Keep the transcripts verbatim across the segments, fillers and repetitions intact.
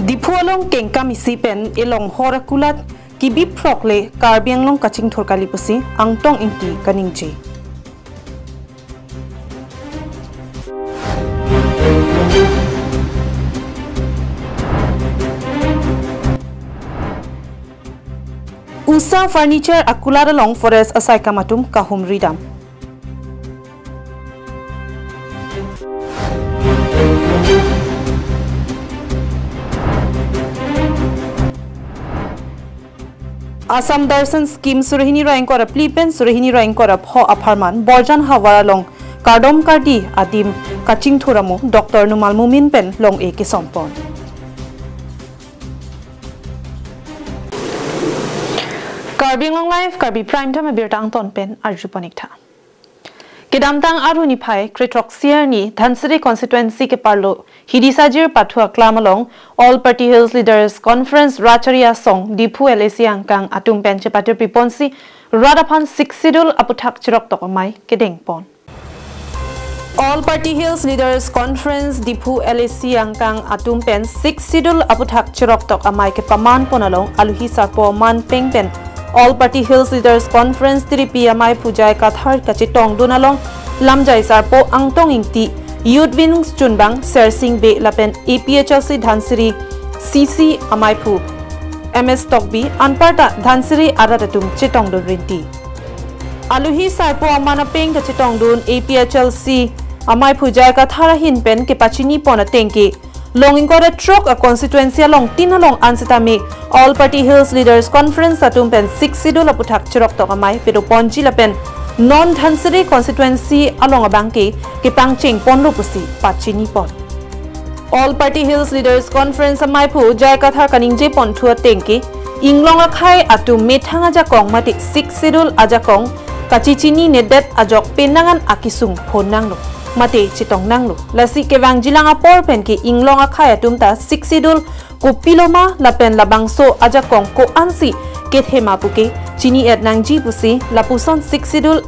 Diphu along kengkam isi pen elong hor akulat kibi phrok le Karbi Anglong kachingthur kali pusi Angtong Ingti kaningje. Usha Furniture akulat along forest asaikam atum kahumri dam. Assam Darshan Scheme surhini ra ingkoi ra phli pen surhini ra ingkoi ra pho apharman Borjan havar along kardom kardi adim kachingthur amo Doctor Numal Momin pen long-e kesompon. Karbi Anglong Live, Karbi Prime Time abirta angton pen arjupon ik tha. Kedamtang Arni phai krethrok sirni Dhansiri constituency keparlo Hidi Sajir Pathu Aklam along All Party Hills Leaders Conference Rachari Asong Diphu L A C angkang atum pen chepatir piponsi rat aphan Sixth Schedule aputhak cheroktok amei kedengpon. All Party Hills Leaders Conference Diphu L A C angkang atum pen Sixth Schedule aputhak cheroktok amei kepamanpon along aluhi sarpo manpeng pen All Party Hills Leaders Conference tiripi ameiphu J I Kathar kachetongdun along lamjai sarpo Angtong Ingti, Youth Wing chunbang Sersing Bey lapen A P H L C Dhansiri C C ameiphu M S Tokbi anparta Dhansiri arat atum chetongdun rinti. Aluhi sarpo aman apeng kachetongdun A P H L C ameiphu J I Kathar ahin pen kepachinipon ateng ke long ingkoi ra throk a constituency along tin along an sitame All Party Hills Leaders Conference atum pen Sixth Schedule aputhak cheroktok amei pedoponji lapen non Dhansiri constituency along abang ke kepangchengponlo pusi pachinipon. All Party Hills Leaders Conference ameiphu J I Kathar kaningjepon thu ateng ke inglong akhei atum methang ajakong mate Sixth Schedule ajakong kachechininedet ajok penang an akesung phonanglo mate chetongnanglo. Lasi kevangjilang apor pen ke inglong akhei atum ta Sixth Schedule kopiloma lapen labangso ajakong ko-ansi kethema puke chini-et nangji pusi lapuson Sixth Schedule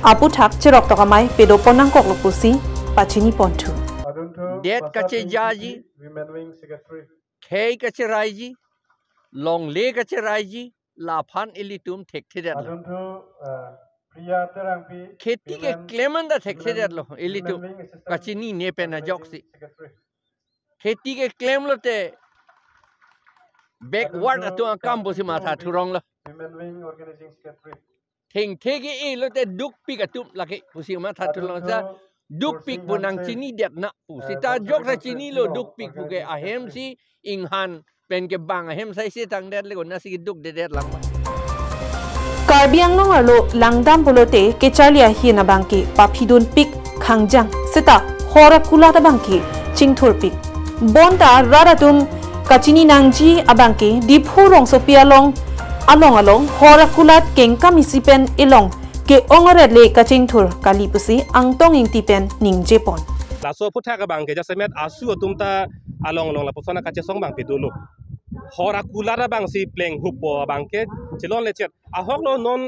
aputhak cheroktok amei pedopon nangkoklo pusi pachinipon thu. Det kachejaji, Women Wing Secretary. Khei kacheraiji, longle kacheraiji, laphan ilitum thekthedet lo. Adun thu, uh, Priya Terangpi, kheti ke Women, klem anta thekthedet lo, Women ilitum Wing Assistant kachinine pen ajoksi. Secretary. Kheti ke klemlote backward atum akam pusi matha thurong lo. Women Wing Organizing Secretary. Thengthe ke-e lote dukpik atum lake pusi matha thurong sa dukpik pu nangchinidet na pu. Seta joksa chinilo dukpik pu ke ahem si inghan pen ke bang ahem sai si tangdet le ko nasi dukdedet lang. Karbi Anglong arlo langdam pulote kecharli ahin abang ke paphidunpik khangjang seta hor akulat abang ke chingthurpik. Bonta rat atum kachini nangji abang ke Diphu rongsopi along along along hor akulat kengkam isi pen elong ke-ong aret le kachingthur kali pusi Angtong Ingti pen ningjepon. Laso aputhak abang ke jasemet asu atum ta along along lapuson akachesong abang pedolo. Hor akulat abang si pleng hupo abang ke chelonlechet. Ahok lo non,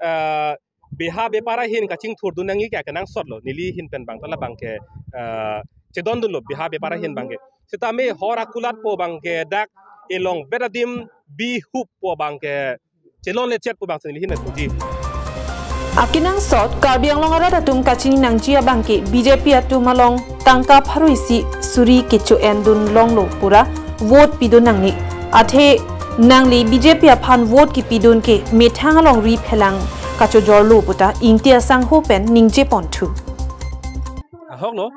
eh, beha bepar ahin kachingthurdun nangji ke akenangsot lo. Neli ahin pen abang ta labang ke, eh, chedondunlo beha bepar ahin abang ke. Sitame hor akulat pu abang ke dak elongvet adim bihup pu abang ke chelonlechet pu abang si neli ahin pen puji. Akenangsot Karbi Anglong arat atum kachini nangji abang ke B J P atum along tangka pharo isi suri kecho-endun longlo pura vote pidun nangne. Athe nangli B J P aphan vote kipidun ke methang alongri phelang kachojorlo puta Ingti asangho pen ningjepon thu. Ahok lo,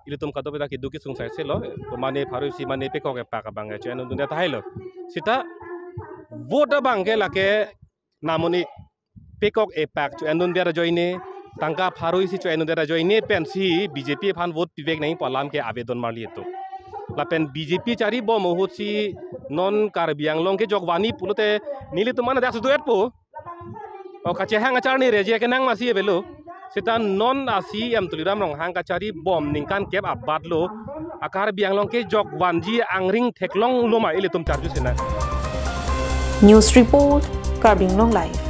ilitum kadokave ta keduk kesung saise lo, mane pharo isi mane pekok epak abang ke cho-endunde tahai lo. Seta vote abang ke lake namoni pekok epak cho-endunde ajoine, tangka pharo isi cho-endunde ajoine pensi B J P aphan vote pivek nangji pu alam ke avedon marli etum. Lapen B J P charibom ahut si non Karbi Anglong kejok vanji pulote nelitum an adak suduet po. O kachehang acharni reje kenang masi avelo. Seta non a C E M Tuliram Ronghang kacharibom ningkan kep abat lo. A Karbi Anglong kejok vanji angring theklonglo ma ilitum charju sinang. News report, Karbi Anglong Live.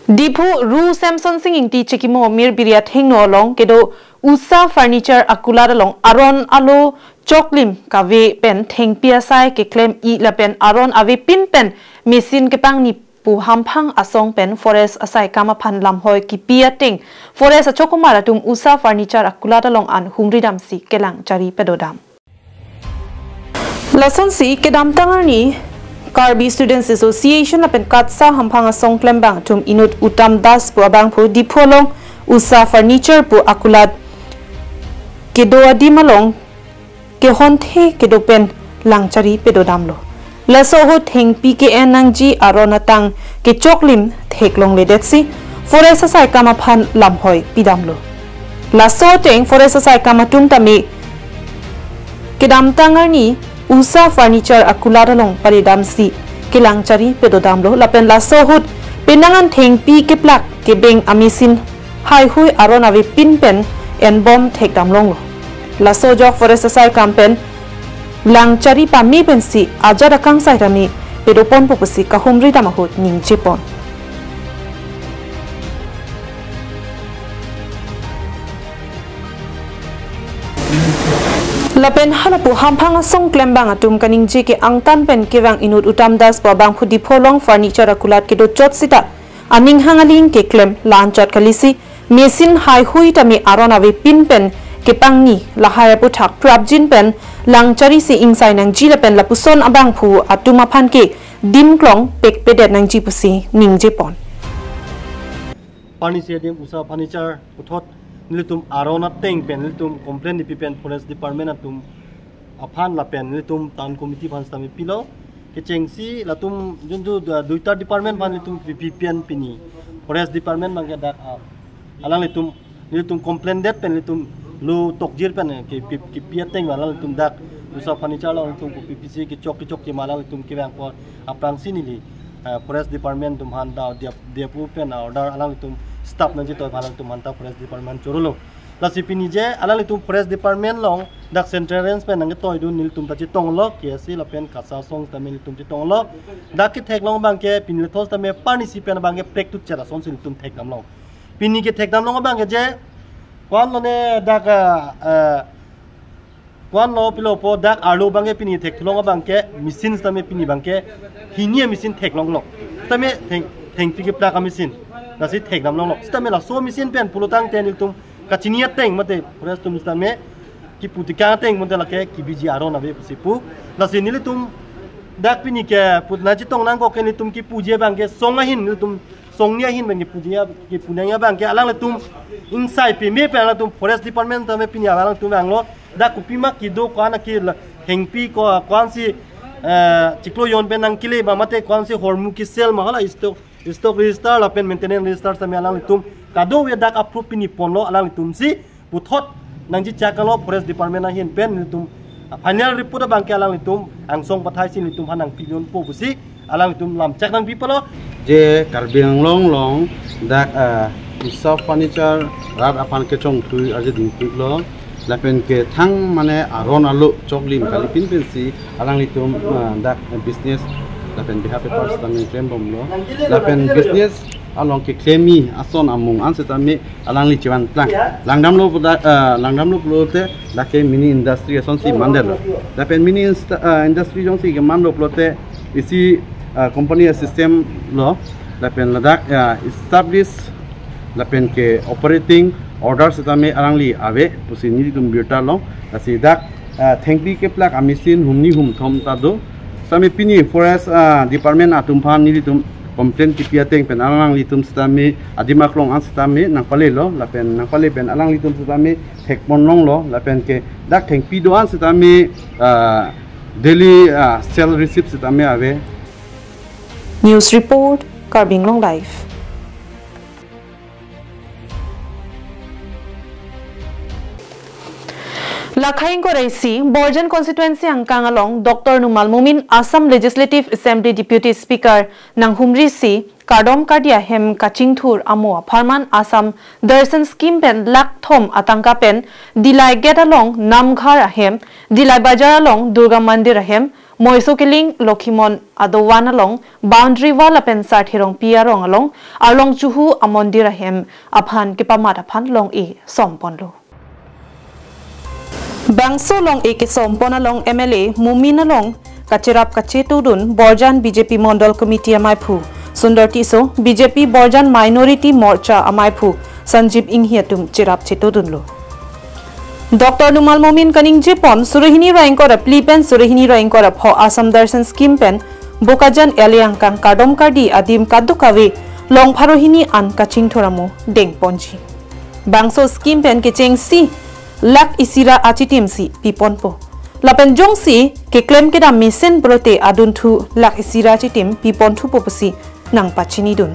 Diphu Ru Samson Sing Ingti chikimo Mirbiri athengno along kedo Usha Furniture akulat along aron alo choklim kave pen thengpi asai keklem-i lapen aron avepin pen machine kepangni pu hamphang asong pen forest asai kam aphan lamhoi kipi ateng forest achokumar atum Usha Furniture akulat along an humri damsi kelang chari pedodam. Lasonsi kedamtang arni Karbi Students Association lapen KATSSA hamphang asong klembang atum inut Uttam Das pu abangphu Diphu along Usha Furniture pu akulat kedo adim along kehonthe kedo pen langchari pedodamlo. Laso ahut thengpi ke-en nangji aron atang kechoklim theklongledetsi forest asai kam aphan lamhoi pidamlo. Laso ateng forest asai kam atum tame kedamtang arni Usha Furniture akulat along paridamsi kelangchari pedodamlo lapen laso ahut penang an thengpi keplak kebeng a-machine haihui aron avepin pen enbom thekdamlonglo. Laso ajok forest asai kam pen langchari pame pensi ajat akangsai tame pedoponpo pusi kahumri dam ahut ningjepon. Lapen halapu hamphang asong klembang atum kaningje ke angtan pen kevang inut Uttam Das pu abangphu Diphu along furniture akulat kedo chot sita aning hang aling keklem la-anchot kalisi machine haihui tame aron avepin pen kepangni lahai aputhak prapjin pen langcharisi ingsai nangji lapen lapuson abangphu atum aphan ke dimklong pekpedet nangji pusi ningjepon. Pani si adim Usha Furniture puthot nelitum aron ateng pen nelitum complaint nipi pen Forest Department atum aphan lapen nelitum Town Committee aphan sitame pilo. Kechengsi latum junju du-, duita department aphan nelitum pipi pen pini Forest Department abangke dak, ah, alanglitum nelitum complaint det pen nelitum lo tokjir pen ke pi-, kipi ateng alanglitum dak Usha Furniture alanglitum ko pipisi kechok kechok kema alanglitum kevang apor aphrangsi neli, eh, Forest Department atum aphan ta dia, diapu pen order alanglitum stop nangji toi alanglitum aphanta Forest Department chorolo. Lasi pini je alanglitum Forest Department along dak Central Range pen nangketoi dun nelitum ta chetonglo, K S A lapen KATSSA asong sitame nelitum chetonglo. Dak ketheklong abangke pini lethos tame pani si pen abangke prek tu chera asonsi nelitum thekdamlong. Pini kethekdamlong abangke je, ko-an lone dak, eh, ko-an lo pilopo dak arlo abangke pini thekthulong abangke machine sitame pini abangke hini a-machine theklonglo. Sitame theng, thengpi keplak a-machine. Lasi thekdamlonglo. Sitame laso machine pen pulotangte nelitum kachini ateng mate forest atum sitame kipu tekang ateng mate lake kebiji aron ave pusi pu. Lasi nelitum dak pini keputna chetong nangkok ke nelitum kipuji abangke song ahin nelitum songni ahin abangke puji a-, kipu nangji abangke alanglitum ingsai peme pen alanglitum Forest Department tame pini alanglitum vanglo. Dak kopima kedo ko-an ke la, thengpi ko, ko-ansi, eh, chiklo jon pen nangkele ma mate ko-ansi hormu kesel ma hala stock, stock register lapen maintenance register sitame alanglitum kadokave dak approve pini ponlo alanglitumsi puthot nangji chakalo Forest Department ahin pen nelitum final report abangke alanglitum angsong pathaisi nelitum aphan nangpidunpo pusi alanglitum lamchak nangpipalo. Je Karbi Anglong along dak, ah, Usha Furniture rat aphan kechongtui arje dingtui lo. Lapen ke thang mane aron alo choklim kalipin pensi alanglitum, ah, dak business lapen behalf papers tame klembomlo. Lapen business along keklem-i ason amung an sitame alangli chevan plang. Langdamlo puda, ah, langdamlo pulote dak ke mini industry asonsi mandetlo. Lapen mini insta-, ah, industry jongsi kemanlo pulote isi, ah, company a-system lo. Lapen ladak, ah, establish lapen ke operating order sitame alangli ave pusi nelitum birta long. Lasi dak, ah, thengpi keplak a-machine humni humthom ta do. Sitame pini Forest, ah, Department atum aphan nelitum complaint kipi ateng pen alanglitum sitame adim aklong an sitame nangpalelo lapen nangpale pen alanglitum sitame thekponlonglo lapen ke dak thengpi do-an sitame, ah, daily, ah, sale receipt sitame ave. News report, Karbi Anglong Live. Lakhai ingkoi ra isi, Borjan constituency angkang along Doctor Numal Momin, Assam Legislative Assembly Deputy Speaker, nanghumrisi, kardom kardi ahem kachingthur amo apharman Assam Darshan Scheme pen lakh thom atangka pen Dillai Gate along Namghar ahem, Dillai Bazar along Durga Mandir ahem, Moiso Kiling Lokhimon Adovan along boundary wall lapen Sarthe Rongpi arong along Arlong Chuhu amondir ahem aphan kepamat aphan long-e somponlo. Bangso long-e kesompon along M L A Momin along kacherap kachetudun Borjan B J P Mondol Committee amaiphu Sundor Tisso, B J P Borjan Minority Morcha amaiphu Sanjeev Enghi atum cherap chetudunlo. Doctor Numal Momin kaningjepon, suri hini ra ingkoi ra phli pen suri hini ra ingkoi ra pho Assam Darshan scheme pen Bokajan L A angkang kardom kardi adim kadokave long pharo hini an kachingthur amo dengponji. Bangso scheme pen kechengsi lakh isi ra achitim si piponpo. Lapen jongsi keklem kedam mesen pulote adunthu lakh isi ra achitim piponthupo pusi nangpachinidun.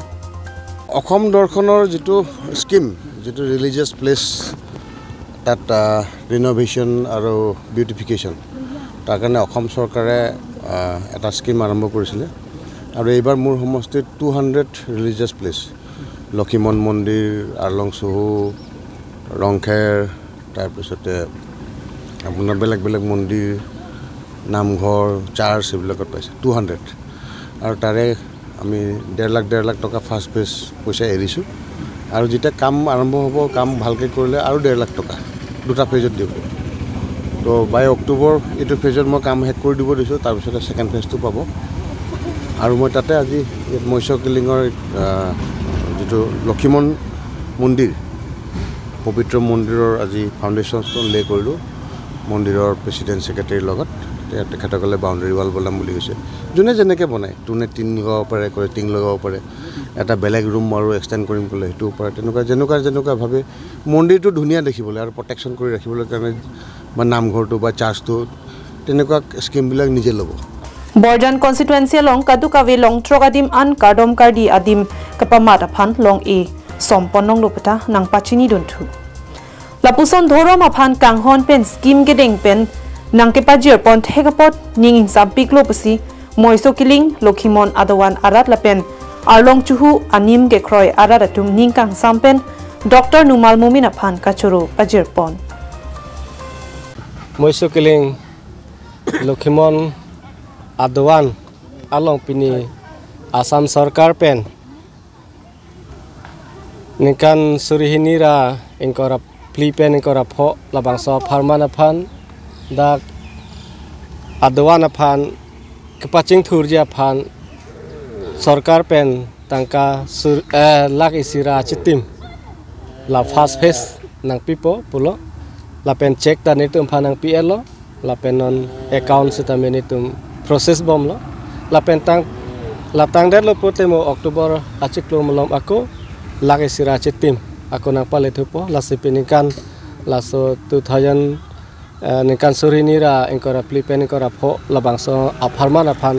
অসম দৰ্শনৰ যিটো স্কিম, যিটো religious place, তাত ৰিন'ভেশ্যন আৰু বিউটিফিকেশ্যন, তাৰ কাৰণে অসম চৰকাৰে আহ, এটা স্কিম আৰম্ভ কৰিছিলে। আৰু এইবাৰ মোৰ সমষ্টিত টু হাণ্ড্ৰেড ৰিলিজিয়াছ প্লেচ, লক্ষীমন মন্দিৰ, আৰলং চুহু, ৰংখেৰ, তাৰপিছতে আপোনাৰ বেলেগ বেলেগ মন্দিৰ, নামঘৰ, চাৰ্চ, এইবিলাকত পাইছে টু হাণ্ড্ৰেড। আৰু তাৰে আমি ডেৰ লাখ ডেৰ লাখ টকা ফাৰ্ষ্ট ফেজ পইচা এৰিছোঁ। আৰু যেতিয়া কাম আৰম্ভ হ'ব, কাম ভালকৈ কৰিলে আৰু ডেৰ লাখ টকা দুটা ফেজত দিব। তো বাই অক্টোবৰ এইটো ফেজত মই কাম শেষ কৰি দিব দিছোঁ, তাৰপিছতে ছেকেণ্ড ফেজটো পাব। আৰু মই তাতে আজি ইয়াত মৎস্য কিলিঙৰ আহ, যিটো লক্ষীমন মন্দিৰ, পবিত্ৰ মন্দিৰৰ আজি ফাউণ্ডেশ্যন ষ্ট'ন লে কৰিলোঁ মন্দিৰৰ প্ৰেচিডেণ্ট ছেক্ৰেটাৰীৰ লগত। তে- তেখেতসকলে বাউণ্ডেৰী ৱাল বনাম বুলি কৈছে। যোনে যেনেকৈ বনায়, যোনে টিন লগাব পাৰে, কৰে টিং লগাব পাৰে, এটা বেলেগ ৰুম আৰু এক্সটেণ্ড কৰিম ক'লে সেইটোও পাৰে। তেনেকুৱা যেনেকুৱা যেনেকুৱাভাৱে মন্দিৰটো ধুনীয়া দেখিবলৈ আৰু প্ৰটেকশ্যন কৰি ৰাখিবলৈ কাৰণে বা নামঘৰটো বা চাৰ্চটো, তেনেকুৱা স্কিমবিলাক নিজে ল'ব। Borjan constituency along kadokave long throk adim an kardom kardi adim kepamat aphan long-e sompon longlo puta nangpachinidun thu. Lapuson dhorom aphan kanghon pen scheme kedeng pen nangkepajirpon thek apot ning ingsampiklo pusi Moiso Kiling, Lokhimon Adovan arat lapen Arlong Chuhu anim kekroi arat atum ning kangsam pen Doctor Numal Momin aphan kachoro pajirpon. Moiso Kiling, Lokhimon Adovan along pini Assam Sorkar pen ningkan suri hini ra ingkoi ra phli pen ingkoi ra pho labangso apharman aphan dak Adovan aphan kepachingthurji aphan sorkar pen tangka sur, eh, lakh isi ra achitim la first phase nangpipo pulo, lapen cheque ta netum aphan nangpi-etlo, lapen non account sitame netum process bomlo, lapen tang la tangdetlo pute mo October achiklo malom ako lakh isi ra achitim ako nangpale thupo. Lasi pini ningkan laso two thousand, eh, ningkan suri hini ra ingkoi ra phli pen ingkoi ra pho labangso apharman aphan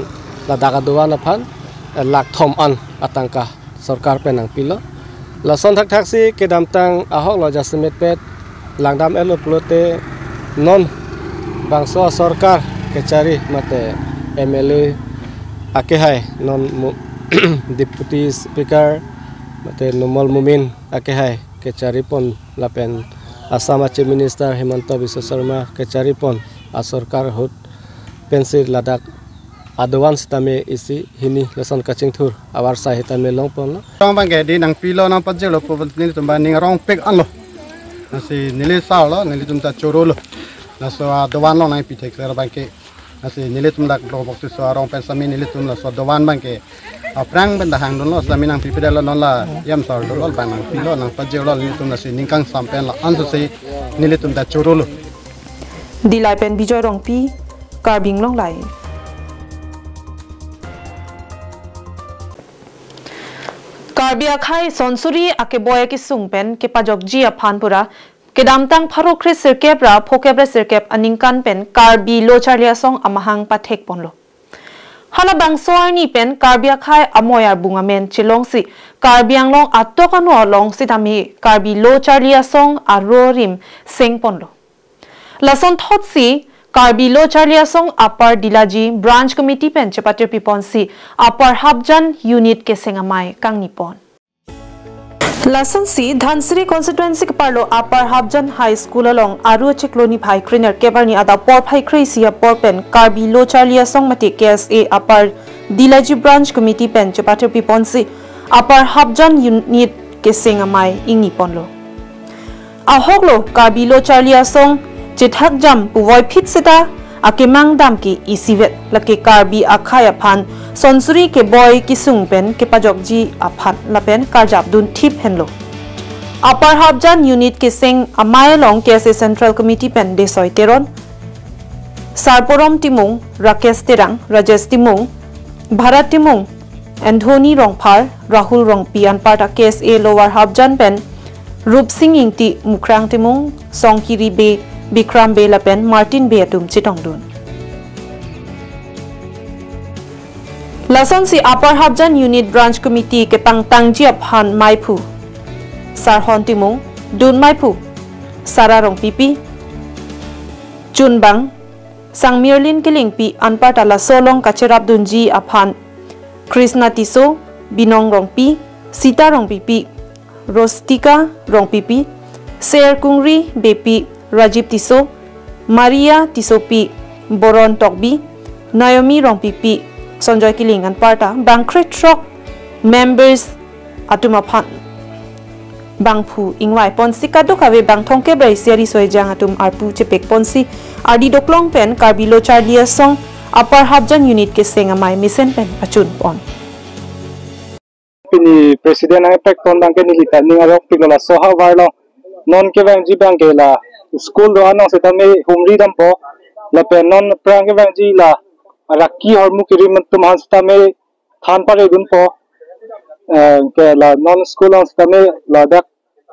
ladak Adovan aphan, eh, lakh thom an atangka sorkar pen nangpilo. Lason thakthaksi kedamtang ahoklo jasemet pet langdam-etlo pulote non bangso sorkar kechari mate M L A akehai non mu- Deputy Speaker mate Numal Momin akehai kecharipon lapen Assam a Chief Minister Himanta Biswa Sarma kecharipon asorkar ahut pensi ladak Adovan sitame isi hini lason kachingthur avarsai sitame longponlo. Rong abangke di nangpilo nangpajirlo pu nelitum abang ning arongpik anlo. Lasi neli sarlo, nelitum ta chorolo. Laso Adovan along nangpi thek ser abangke. Lasi nelitum dak Block Box Tisso arong pen sitame nelitum laso Adovan abangke aphrang pen ta hangdunlo, sitame nangpipedet lo, non la yam sar dolo, abang nangpilo nangpajirlo nelitum, lasi ning kangsam pen la ansose nelitum ta chorolo. Dillai pen Bijoy Rongpi, Karbi Anglong Live. Karbi akhei sonsuri akeboi akesung pen kepajokji aphan pura kedamtang pharo kre sirkep ra phokep ra sirkep aningkan pen Karbi Lo Charli Asong amahang pathekponlo. Halabangso arni pen Karbi akhei amoi arbung amen chelongsi Karbi Anglong atok ano along sitame Karbi Lo Charli Asong aro rim sengponlo. Lason thotsi Karbi Lo Charli Asong Upper Dillaji Branch Committee pen chepatirpiponsi Upper Hapjan Unit keseng amei kangnipon. Lasonsi Dhansiri constituency keparlo Upper Hapjan High School along Aru achiklo niphai krenerkep arni adap porphai kre-isi apor pen Karbi Lo Charli Asong mate K S A Upper Dilaji Branch Committee pen chepatherpi ponsi Upper Hapjan Unit keseng amei ingni ponlo. Ahoklo Karbi Lo Charli Asong chethakjam puvoiphit seta akemang dam ke isivet, lake Karbi akhei aphan sonsuri keboi kesung pen kepajokji aphan lapen karjapdun thip henlo. Upper Hapjan Unit keseng amei along K S A Central Committee pen Desoi Teron, Sarporom Timung, Rakesh Terang, Rajesh Timung, Bharat Timung, Anthony Rongphar, Rahul Rongpi anparta K S A Lower Hapjan pen Rupsing Ingti, Mukrang Timung, Songkiri Bey, Bikram Bey lapen Martin Bey atum chetongdun. Lasonsi Upper Hapjan Unit Branch Committee kepangtangji aphan meiphu Sarhon Timung, dun meiphu Sara Rongpipi, chunbang Sangmirlin Kilingpi anparta laso along kacherapdunji aphan Krishna Tisso, Binong Rongpi, Sita Rongpipi, Rostika Rongpipi, Ser Kungri Beypi, Rajib Tisso, Maria Tissopi, Boron Tokbi, Naomi Rongpipi, Sonjoy Killing anparta bang krethrok members atum aphan bangphu ingvai ponsi kadokave bang thomkep ra isi ariso ejang atum arpu chepek ponsi ardi doklong pen Karbi Lo Charli Asong Upper Hapjan Unit keseng amei mesen pen pachun pon. Pini president nangpek ton abang ke neli ta ning arok pik lo, laso havar lo. Non kevangji abang ke la school do-an along setame humri dampo. Lapen non aphrang kevangji la raki hormu kirim atum aphan setame than pare dunpo. Eh, ke la non school along setame ladak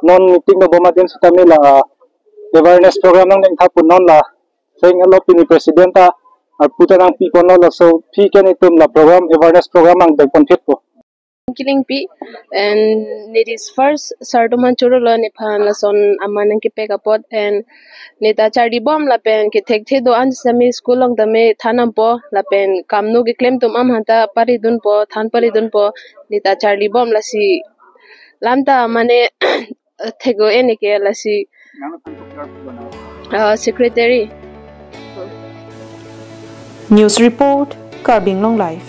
non meeting dobom adim setame la, ah, awareness program nangdengthap pu non la. Seng alo pini president ta arpu ta nangpi ponlo, laso aphi ke netum la program, awareness program nangdeng ponphitpo. Kilingpi, and it is first Sar Tuman Choro lo nephan lason aman nangkepek apot, and neta charlibom lapen kethekthe do-an sami school along tame than dampo lapen kamno keklem atum aphan ta paridunpo, than paridunpo, neta charlibom lasi lam ta mane thek-o, ene ke lasi, uh, secretary. News report, Karbi Anglong Live.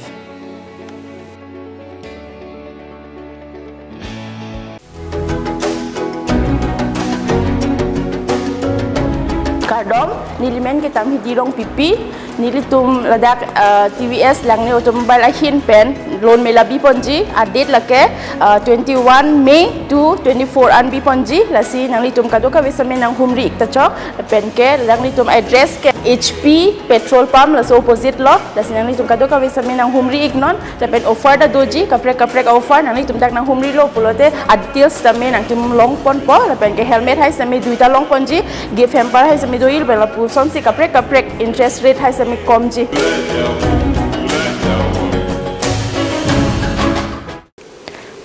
Kardom, nelimen ke Tamhidi Rongpipi, nelitum ladak, uh, T V S Langne Automobile ahin pen loan mela biponji, a-date lake, uh, twenty-one May to twenty-four an biponji, lasi nanglitum kadokave setame nanghumri ik ta chok, pen ke nanglitum address ke H P petrol pump laso opposite lo, lasi nanglitum kadokave setame nanghumri iknon, lapen offer ta doji, kaprek kaprek offer, nanglitum dak nanghumrilo pulote, a-details setame nangtum longponpo, lapen ke helmet hai setame duita longponji, gift hamper hai setame do il bela pu asonsi kaprek kaprek interest rate hai setame komji.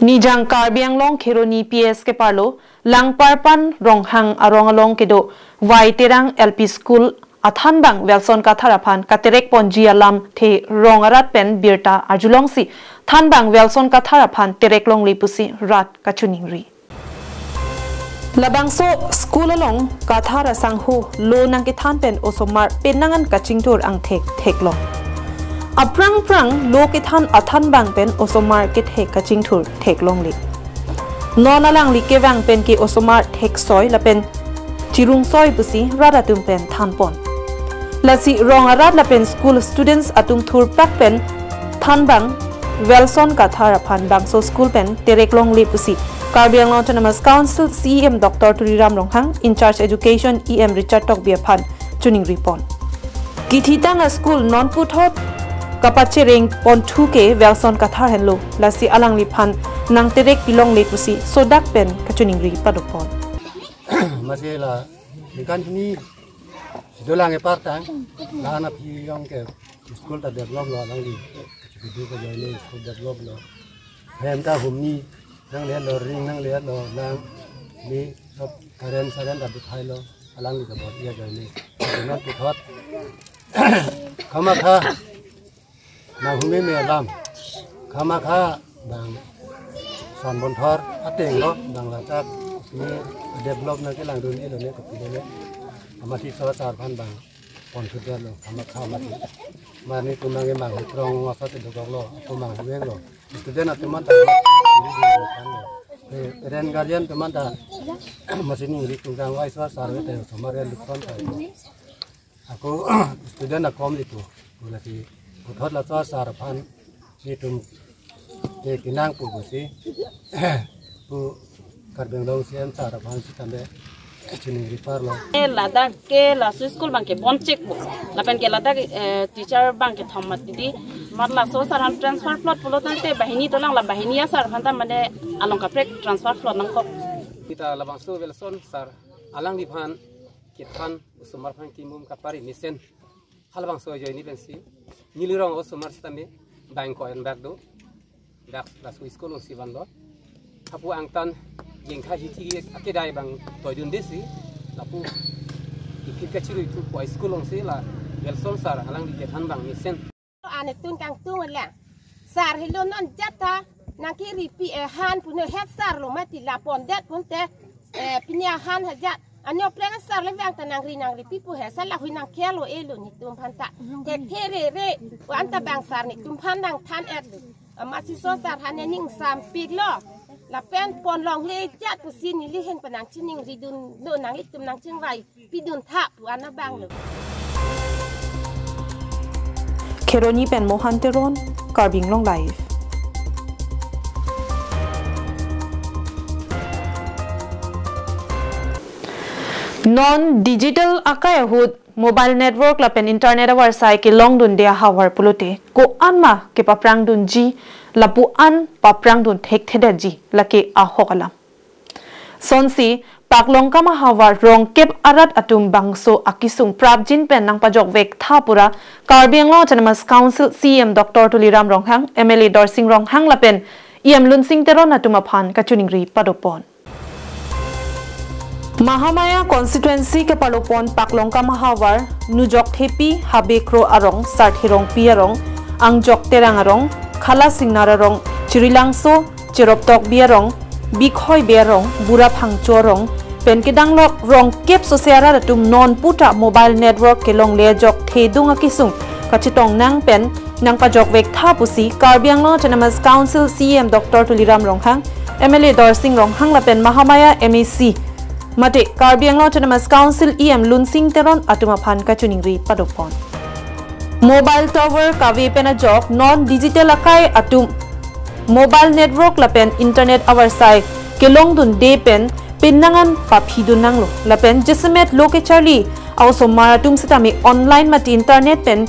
Nijang Karbi Anglong Kheroni P S keparlo Langparpan Ronghang arong along kedo Vai Terang L P School athanbang Welson Kathar aphan katerek ponji alamthe rong arat pen birta arjulongsi thanbang Welson Kathar aphan terek longle pusi rat kachiningri. Labangso school along Kathar asangho lo nangkethan pen osomar penang an kachingthur angthek theklong. Aphrang phrang lo kethan athanbang pen osomar kethek kachingthur theklongle. Non alangli kevang pen ke osomar theksoi lapen chirungsoi pusi rat atum pen thanpon. Lasi rong arat lapen school students atum thurpak pen thanbang Welson Kathar aphan bangso school pen terek longle pusi Karbi Anglong Autonomous Council C E M Doctor Tuliram Ronghang, in charge education E M Richard Tokbi aphan chiningri pon. Kithitang a-school non puthot kapachereng ponthu ke Welson Kathar henlo, lasi alangliphan nangterek pilongle pusi sodak pen kachiningri padopon. Masi la ningkan hini sido lang epartang, la-an aphi along ke school ta develop lo, alangli kechipidu ke joine school develop lo. Hem ta humni nangletlo, ring nangletlo, lang ni sop current saren ta bithai lo, alangli kabor iya joine. Dengan puthot kamatha nang humni me alam, kamatha bang Tan bonthor ateng lo, bang ladak ni develop nangkelangdun-elo ne kopi le. Amat si so asar aphan bang pon sudah lo, amat kha amat. Mar netum nangkemang krong ngasa te dokok lo, ako mang hueng lo. Student atum anta, eh, parent guardian atum anta, masi ningri kungkang vai so asar te osomar ya lukson ta. Ako student akom itu, lasi puthot laso asar aphan netum ke kenang pu pusi, pu Karbi Anglong C M sir aphan sitame chiningri parlo. Eh, ladak ke laso school abang ke bonchek pu. Lapen ke ladak, eh, teacher abang kethom mati di. Amat laso asar aphan transfer plot pulo tangte banghini dolang, la banghini asar aphan ta mane along kaprek transfer plot nangkok. Kita labangso Wilson sir alangliphan kethan osomar aphan kimum kapari mesen. Halabangso ajoine pensi neli rong osomar sitame bang ko-en bak do. Dak laso school alongsi vanlo. Hapu angtan jengkha hithi akedai bang toidunde si. Lapu iphi kachirui thu pu school alongsi la Wilson sir alangli kethan abang mesen. Ane tun kangtung lang. Sir helo non jat ta nangkiri pi, eh, han puno head sir lo mati la pondet pun te, eh, pini ahan hajat. Anyo preng sir le bang ta nangri nangri pi pu he sala hui nangkhelo-elo netum aphan ta. Thekthe rere pu anta bang sir netum aphan nangthan-et lo. Amat si so sir aphan ne ning sampik lo. Lapen pon longle jat pusi neli ahin pa nangchiningridunlo, nanglitum nangchingvai pidun tha pu an abang lo. Kheroni pen Mohan Teron, Karbi Anglong Live. Non digital akai ahut mobile network lapen internet avarsai kelongdunde ahavar pulote ko-an ma kepaprangdunji, lapu-an paprangdun thekthedetji, lake ahok alam. Sonsi, Paklongkam ahavar rongkep arat atum bangso akesung prapjin pen nangpajokvek tha pura Karbi Anglong Autonomous Council C E M Doctor Tuliram Ronghang, M L A Dorsing Ronghang lapen E M Lunsing Teron atum aphan kachiningri padopon. Mahamaya constituency kepalopon Paklongkam ahavar, Nujokthepi, Habekro arong, Sarthe Rongpi arong, Angjok Terang arong, Khala Singnar arong, Chirilangso, Cherop Tokbi arong, Bikhoi Be arong, Bura Phangcho arong, pen kedanglok rongkep sose arat atum non puta mobile network kelongle ajok thedung akesung kachetong nang pen nangpajokvek tha pusi Karbi Anglong Autonomous Council C E M Doctor Tuliram Ronghang, M L A Dorsing Ronghang lapen Mahamaya M A C mate Karbi Anglong Autonomous Council E M Lunsing Teron atum aphan kachiningri padopon. Mobile tower kave pen ajok non digital akai atum mobile network lapen internet avarsai kelongdunde pen penang an paphidun nanglo. Lapen jasemet lo kecharli a-osomar atum sitame online mate internet pen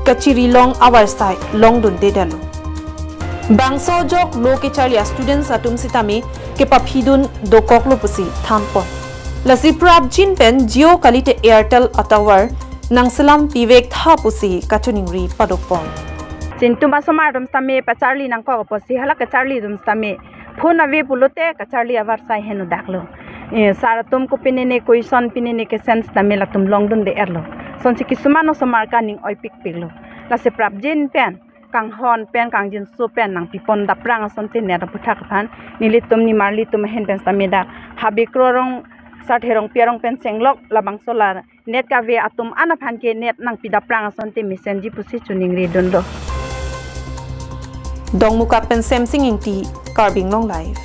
kachiri long avarsai longdundedetlo. Bangso ajok lo kecharli a-students atum sitame kepaphidun dokoklo pusi thanpon. Lasi prapjin pen Jio kalite Airtel atower nangselam pivek tha pusi kachiningri padopon. Netum asomar atum sitame pacharli nangkok apotsi hala kecharli atum sitame phone ave pulote kacharli avarsai henodaklo. Eh, sir atum kopine ne question pine ne kesen sitame latum longdunde-etlo. Sonsi kisuman osomar kaning oipikpiklo. Lasi prapjin pen kanghon pen kangjinso pen nangpipon daprang asonte net aputhak aphan nelitum nimarlitum ahin pen sitame dak Habekro arong, Sarthe Rongpi arong pen chenglok labangso la net kave atum an aphan ke net nangpi daprang asonte mesenji pusi chiningridunlo. Dongmukak pen Semsing Ingti, Karbi Anglong Live.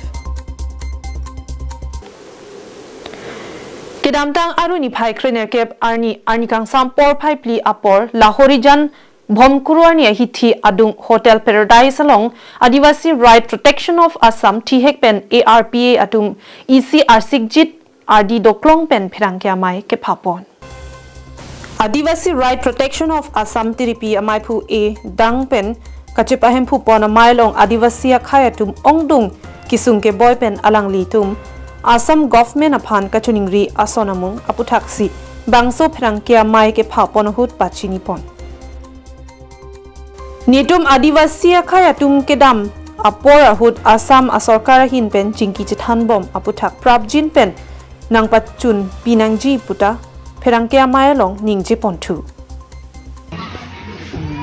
Kedamtang Aru niphai krenerkep arni, arni kangsam porphai phli apor Lahorijan Bhomkuru arni ahithi adung Hotel Paradise along Adivasi Right Protection of Assam thihek pen A R P A atum isi arsikjit ardi doklong pen pherangke amei kephapon. Adivasi Right Protection of Assam tiripi ameiphu A Dang pen kachepahemphupon amei along Adivasi akhei atum ongdung kesung keboi pen alanglitum Assam government aphan kachiningri ason amung aputhaksi bangso pherangke amei kephapon ahut pachinipon. Netum Adivasi akhei atum kedam apor ahut Assam asorkar ahin pen chingki chethanbom aputhak prapjin pen nangpachunpi nangji puta pherangke amei along ningjeponthu.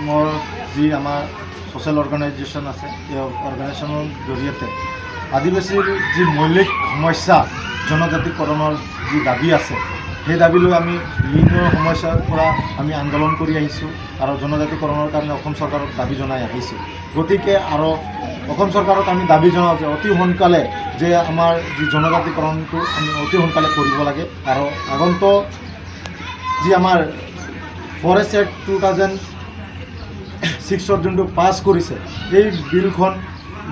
মোৰ যি আমাৰ social organisation আছে, এই অৰ্গেনাইজেশ্যনৰ জৰিয়তে আদিবাসীৰ যি মৌলিক সমস্যা, জনজাতিকৰণৰ যি দাবী আছে, সেই দাবী লৈ আমি বিভিন্ন সময়ৰ পৰা আমি আন্দোলন কৰি আহিছোঁ আৰু জনজাতিকৰণৰ কাৰণে অসম চৰকাৰক দাবী জনাই আহিছোঁ। গতিকে আৰু অসম চৰকাৰক আমি দাবী জনাওঁ যে অতি সোনকালে যে আমাৰ যি জনজাতিকৰণটো আমি অতি সোনকালে কৰিব লাগে আৰু আগন্তুক যি আমাৰ ফৰেষ্ট এক্ট টু থাউজেণ্ড ছিক্সত যোনটো পাছ কৰিছে, এই বিলখন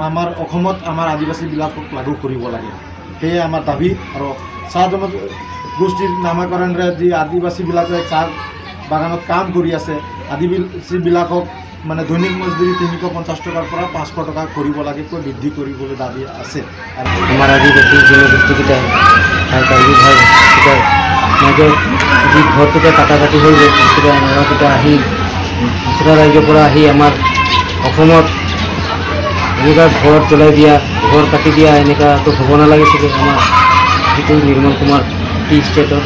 আমাৰ অসমত আমাৰ আদিবাসীবিলাকক লাগু কৰিব লাগে, সেয়ে আমাৰ দাবী। আৰু চাহ জনগোষ্ঠীৰ নামাকৰণেৰে যি আদিবাসীবিলাকে চাহ বাগানত কাম কৰি আছে, আদিবাসীবিলাকক মানে দৈনিক মজদুৰি তিনিশ পঞ্চাশ টকাৰ পৰা পাঁচশ টকা কৰিব লাগে, কৈ বৃদ্ধি কৰিবলৈ দাবী আছে। আমাৰ আদিবাসী জনগোষ্ঠীকেইটাই আৰু কাৰ্বি ভাইকেইটাই মাজত যি ঘৰকেইটা কাটা কাটি হৈ গ'ল, সেইকেইটা ল'ৰাকেইটা আহি, ওচৰৰ ৰাজ্যৰ পৰা আহি আমাৰ অসমত এনেকুৱা ঘৰ জ্বলাই দিয়া, ঘৰ কাটি দিয়া, এনেকুৱাতো হ'ব নালাগিছিলে। আমাৰ যিটো নিৰ্মল কুমাৰ টি ষ্টেটৰ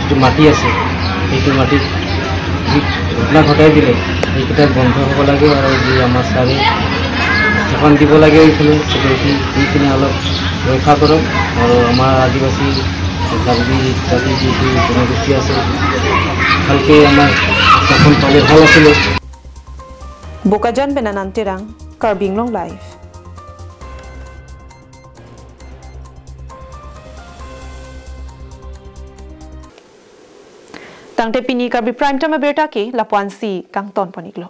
যিটো মাটি আছে, সেইটো মাটিত যি ঘটনা ঘটাই দিলে, সেইকেইটা বন্ধ হ'ব লাগে আৰু যি আমাৰ ছাৰে স্থাপন দিব লাগে এইফালে, সেইটো দি কিনে অলপ ৰক্ষা কৰক আৰু আমাৰ আদিবাসী কাৰ্বি জাতি যিটো জনগোষ্ঠী আছে, ভালকৈ আমাৰ স্থাপন পালে ভাল আছিলে। Bokajan pen Anand Terang, Karbi Anglong Live. Tangte pini Karbi Prime Time abirta ke lapu-ansi kangton pon-iklo.